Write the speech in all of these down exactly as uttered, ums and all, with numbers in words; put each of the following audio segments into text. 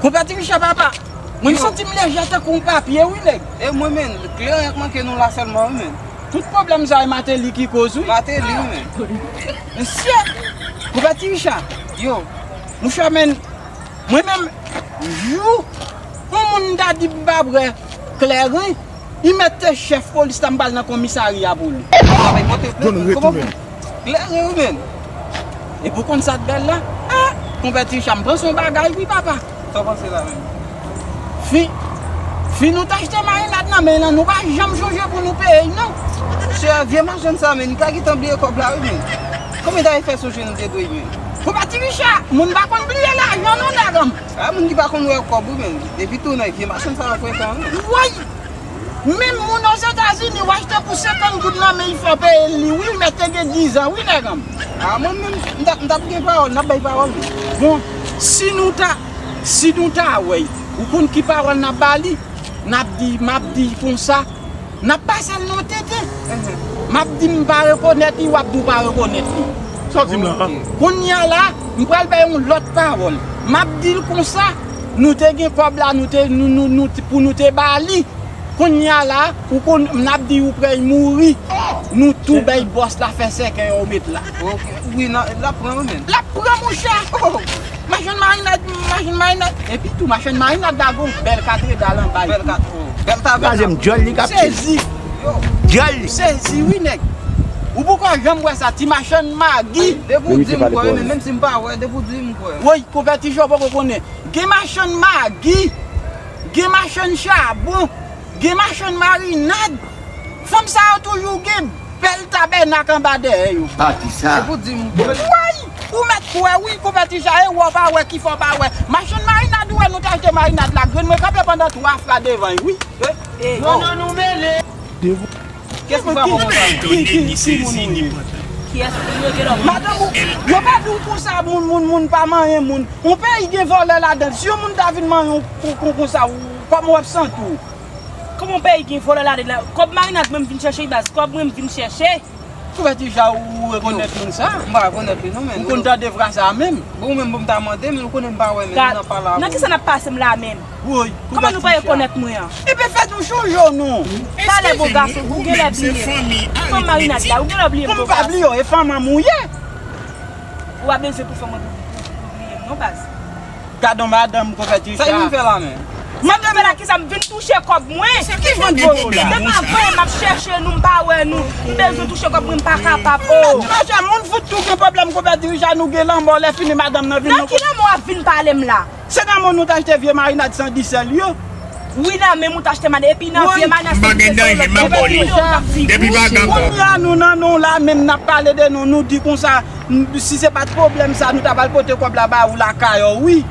Konpè Ti Richa papa, mwen m santi m lejè tankou yon papye wi nèg. E mwen menm, kleren k manke nou la sèlman wi menm. Tout pwoblèm sa e Mateli ki koz wi. Mateli wi menm. Mesye, konpè Ti Richa. Yo. Mouche men, mwen menm, jou yon moun ta di m pa bwè kleren, li mèt te chèf polis la, m pral nan komisarya pou li. Donn retounen. Kleren wi menm. Epi w konn sa k bèl la? Ah, konpè Ti Richa, m panse yon bagay wi papa. Sa w panse la menm? Fi, fi nou t achte marinad nan men l lan, nou pa janm sonje pou nou peye l non. Chè, vye machann sa menm, li ka gentan bliye kòb la wi menm. Konbyen tan li fè sonje nou te dwe l menm? Konpè Ti Richa, moun pa konn bliye lajan non nèg an m. Ah, moun ki pa konn wè kòb wi menm. Epi tou nèg, vye machann sa yo frekan wi menm. Woy! Menm moun Ozetazini, w achte pou senkant goud nan men l, fò w peye l li wi, mèt te gen dizan wi nèg an m. A mwen menm, m t ap, m t ap gen pawòl, n ap bay pawòl wi. Bon, si nou ta, si nou ta wè, ou konn ki pawòl n ap ba li? N ap di, m ap di konsa, n ap pase l nan tenten. M ap di m pa rekonèt li, w ap di w pa rekonèt li. Sa w di m la? Kounye a la, m pral bay yon lòt pawòl. M ap di l konsa, nou te gen kòb la, nou te, nou, nou, nou, pou nou te ba li. Kounye a la, ou konn, n ap di ou prèy mouri. Nou tou bay bòs la fè sèkèy yo met la. Ok. Wi, n a, l ap pran wi menm. L ap pran monchè. Oh! Machann marinad, machann marinad. Epi tou, machann marinad la gon bèl katredal anba l. Bèl kat, oh. Bèl tabènak. Gade m djòl li k ap tire. Sezi. Djòl li. Sezi wi nèg. Ou poko janm wè sa, ti machann magi. Depi w di m kwè, menm si m pa wè, depi w di m kwè. Woy, konpè Ti Richa poko konnen. Gen machann magi. Gen machann chabon. Gen machann marinad. Fanm sa yo toujou gen bèl tabènak anba dèyè yo. Pati sa. Epi w di m kwè. Woy! Ou mèt kwè wi, konpè Ti Richa, e wè w pa wè ki fè w pa wè. Machann marinad ou wè nou t achte marinad la, grenn mwen kanpe pandan twa fwa devan l wi. Non, non, nou mele. Kiyès ki fè w konsa? Ki, ki, ki moun ou ye? Kiyès ki yo gen lòm? Madanm ou, yo pa di w konsa, moun, moun, moun pa manyen moun. Yon peyi gen vòlè ladan l. Si yon moun ta vin manyen w kon, kon, konsa, ou, kòman w ap santi w? Kòman yon peyi gen vòlè ladan l? Kòb marinad mwen m vin chèche wi baz. Kòb mwen m vin chèche. Konpè Ti Richa ou rekonèt moun sa? M pa rekonèt li non, men. Ou konn tande fraz sa menm? Bon, ou menm pou m ta mande, men ou konnen m pa wè, men nou nan pale avè w. Nan kisa n ap pase m la menm? Woy, kòman nou pa rekonèt mwen an? Ebyen fè nou chonje w non. Talè bon gason, ou genlè bliye. Fanm marinad la, ou genlè bliye m bon gason. Pou m pa bliye w, e fanm an m ou ye. Ou pa bezwen pou fanm an pou, pou, pou bliye m non baz. Gadon madanm konpè Ti Richa. Sa ki vin fè la menm? Sa m fè la kisa m vin touche kòb mwen. Ki vant voye w la? Depi avan m ap chèche nou, m pa wè nou. M bezwen touche kòb mwen, m pa kapab. Oh. Monchè, moun fout tou gen pwoblèm konpè Ti Richa, nou gen lanmò, lè fini madanm nan vin nan. Nan ki lanmò w ap vin pale m la? Se nan men w nou t achte vye marinad san disèl yo. Wi, nan men m ou t achte marinad, epi nan vye marinad san disèl yo, lòt bagay yo t ap di. Depi pa gen ankò. Kounye a nou nan non la, menm n ap pale de nou, nou di konsa, N-, si se pa t pwoblèm sa, nou ta pral pote kòb la ba ou lakay ou, wi.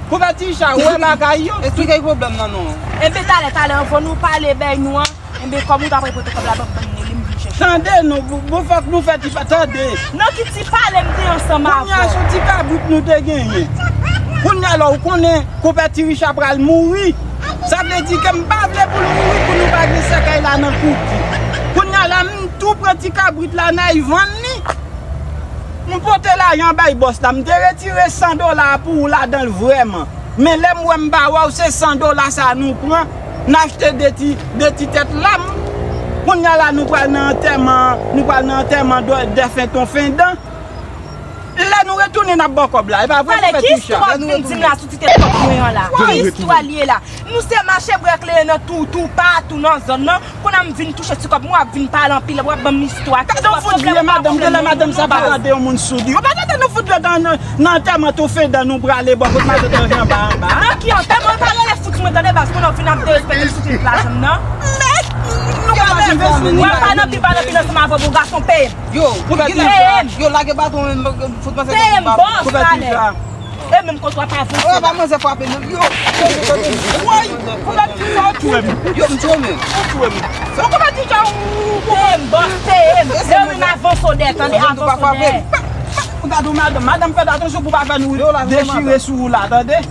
Konpè Ti Richa, ou wè bagay yo. Esplike pwoblèm nan non. Enben, talè, talè, anvan nou pale bèy nou an, enben, kòm ou ta pral pote kòb la ban m, ban m li, m vin chèche. Tande non, bon, bon, fòk nou fè ti pa, tande. Nan ki ti pale m te ansanm avè w? Kounye a, se yon ti kabrit nou te genyen. Kounye a la, ou konnen, konpè Ti Richa pral mouri. Sa vle di ke m pa vle pou l mouri, pou nou pa gen sèkèy la nan kouti. Kounye a la, m tou pran ti kabrit la, n al vann li. M pote lajan bay bòs la, m te retire san dola pou ou ladan l vrèman. Men lè m wè m pa wè w, se san dola sa nou pran, n achte de ti, de ti tèt lam. Kounye a la, nou pral nan antèman, nou pral nan antèman dè, dèfen Ton Fendan. Lè nou retounen, n ap ba w kòb la. E pa vre, konpè Ti Richa? Talè, ki istwa w ap vin di m la sou ti tèt kòb mwen an la? Ki istwa l ye la? Nou se mache bwè kleren nan tou, tou, patou nan zòn nan. Kounye a m vin touche ti kòb mwen, w ap vin pale anpil, w ap ban m istwa. Gade yon fout vye madanm, genlè madanm sa pa tande yon moun soudi. Yo pa tande nou fout vye nan, nan, nan antèman Ton Fendan nou prale bò kot matant Anjan anba, anba. Nan ki antèman? Pa rele fout mwen tande baz, kounye a w vin ap derespekte m sou tèt lajan m nan. Men, nou pa nan pi, pa nan pi ansanm avè w, bon gason, peye m. Yo, peye m. Yo, lage baton, fout mwen se bòs talè. E menm kote w ap avanse. Oh, pa manzè frape non. Yo. Woy, konpè Ti Richa ou tchwe m. Yo, m tchwe men. Ou tchwe m. Ou konpè Ti Richa ou. Peye m, bòs, peye m. E menm avanse w dèyè, tande, avanse w dèyè. Gade w madanm, madanm fè atansyon pou pa fè nou dechire sou ou la, tande.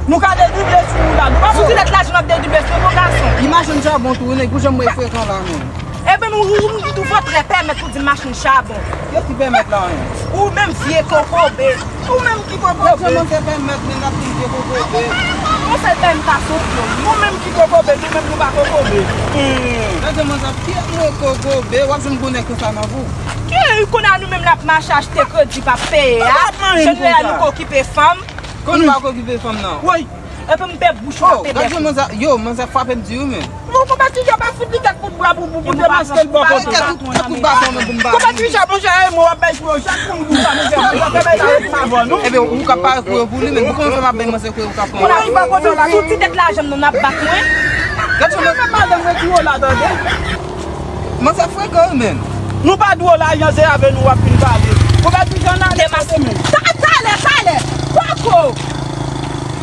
Nou ka dedoube sou ou la. Nou pa fouti lèt lajan n ap dedoube sou ou, bon gason. Imajine sa bon tou, nèg, pou jan mwen frekan la menm. Ebyen, ou, ou, ou, ou vòtrè pèmèt ou di m machin chabon. Kiyès ki pèmèt la, menm? Ou menm vye kokobe. Ou menm ki kokobe. Gadje manzè pèmèt, men n ap di vye kokobe. Kòman sa l pèmèt sa sou ou? Ou menm ki kokobe, nou menm nou pa kokobe. Hmm. Gadje manzè, ki mwen kokobe? W ap jwenn gwo nèg konsa nan vou. Ki kounye a nou menm n ap mache achte kredi p ap peye a. Jan nou ye la nou ka okipe fanm. Kon nou pa ka okipe fanm nan. Woy. Epi m pè bouch ou, oh, m ap pè bèk ou. Yo, manzè frape m di wi, men. Bon, konpè Tijan pa fout li tèt kout bwa pou, pou, pou demaske l bò kote. Tèt kout, tèt kout baton, men, pou m ba. Konpè Tijan, monchè, e mwen w ap bay pou yo, chak moun pou sa, monchè, monchè, fè bay la, ret m avè w, non? Ebyen, ou ka parèt kouye pou li, men pou kòman fè m ap bay manzè kouye, ou ka pran. Ou pa kontan la, sou ti tèt lajan m nan, n ap bat mwen. Gad sa, men madanm retire w la, tande. Manzè frekan, wi, men. Nou pa dwe w lajan, se avè nou w ap vin pale. Konpè Tijan, n ale, tande, men. Ta-, talè, talè, poko.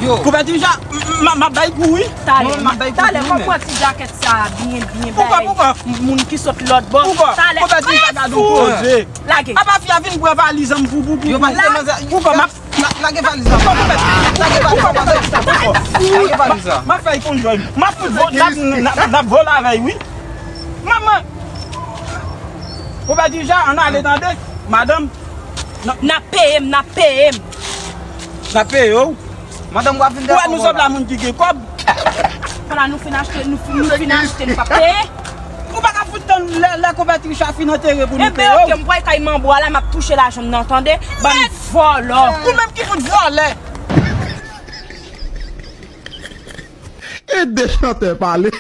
Yo. Konpè Tijan, m, m, m ap bay kou, wi. Talè, m ap bay kou, talè, wi, men. Mwen pran ti jakèt sa byen, byen. Poukwa, poukwa? Moun ki sot lòt bò. Poukwa? Talè. Konpè Tijan, gad yon koze. Lage. Apa fi a vin pran valiz an pou, pou, pou. Yo, pa kite manzè. Poukwa m ap La-, lage valiz la. Lage valiz la, manzè. Lage valiz la. M ap fè l konn jòy. M ap fout vo-, n ap, n ap, n ap vole avè l, wi. Manman. Konpè Tijan, ann ale tande. Madanm. N ap peye m, n ap peye m. N ap peye w. Madanm, w ap vin dèfò. Ou wè nou sot la, moun ki gen kòb. Fò la nou fin achte, nou fin, nou fin achte, nou p ap peye. Ou pa ka fout tann lè, lè konpè Trisha fin antere pou nou peye w. Enben, oke, m pral kay manbo a la, m ap touche lajan m nan, tande? Bann vòlò. Ou menm ki fout vòlè. Ede chantè pale.